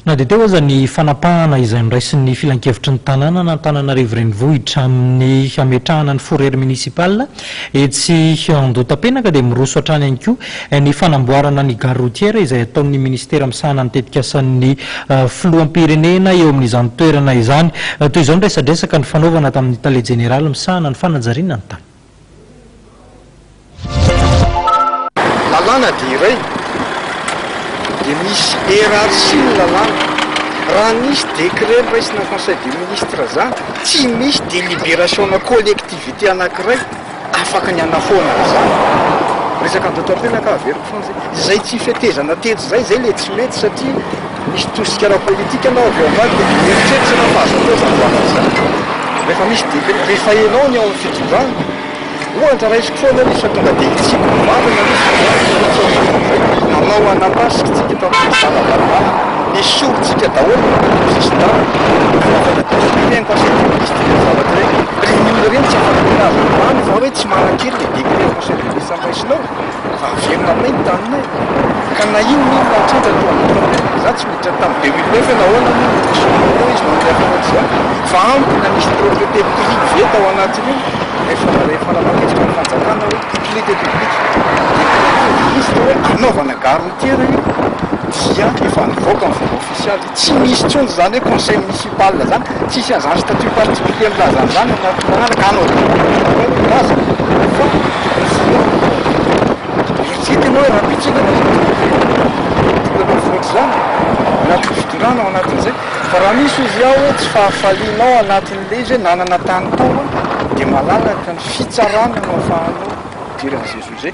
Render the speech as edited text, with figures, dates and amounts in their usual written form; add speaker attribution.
Speaker 1: Na dia teo aza ny fanapahana izay noraisin'ny filankevitry ny tanànan'Antananarivo Renivohitra amin'ny hametrahana ny fourrière municipale etsy Andohatapenaka dia miroso hatrany ihany koa ny fanamboarana ny gare routière izay ataon'ny minisitera misahana ny tetikasan'ny filoham-pirenena eo amin'izany toerana izany. Toy izao ny resadresaka nifanaovana tamin'ny tale jeneraly misahana ny fanajariana ny tany.
Speaker 2: Lalàna dia iray, dia misy hiérarchie ny lalàna. Raha nisy décret noraisina conseil des ministres zany, tsy misy délibération-na collectivité anankiray afaka ny hanafoana an'izany. Resaka andohatapenaka averiko foana zay. Izay tsy fetezana teto izay, izay le tsy mety satria misy tosika ara-politika anao avy ao ambadika dia mieritreritra ianao fa azo atao izany zavatra izany. Rehefa misy décret, rehefa ianao ny ao amin'ny fitondrana, Ohatra raisiko foana aloha fa tonga dia hitsiko mivantana aloha fa za aloha tsy ao anatin'izay. Nanao anapasika tsika tao amin'ny zava-barobalana, nesorintsika daholo ny sisin-dalana, nanaovana décret en conseil des ministres ireny zavatra ireny. Ireny olona ireny tsy afaka milaza androany fa hoe tsy manan-kery ilay décret en conseil des ministres noraisinao fa averina aminay ny taninay. Ka na inona inona mitranga toa an'io problème za tsy miditra tamin'ny 2009 hoe nahoana moa no nesorina tao izy noho ny affaire ohatr'izany fa amiko na nisy propriété privée tao anatin'io. Rehefa nandray fanapahan-kevitra ny fanjakana hoe utilité publique dia ministre hoe hanaovana gare routière io dia efa nivoaka ny fomba ofisialy, tsy misy intsony izany hoe conseil municipal izany, tsisy an'izany statut particulier milaza an'izany ao anatin'ny lalàna ka hanaovana gare routière io milaza fa ny filoha eritrereto ianao hoe rahampitso ianao tonga voatra izany anatin'ny fitondrana ao anatin'izay. Fa raha misy hozy aho hoe tsy fahafalianao anatin'ilay izy hoe nanana tany tao aho dia malalaka ny fitsarana no afahanao mijery an'izay zo izay.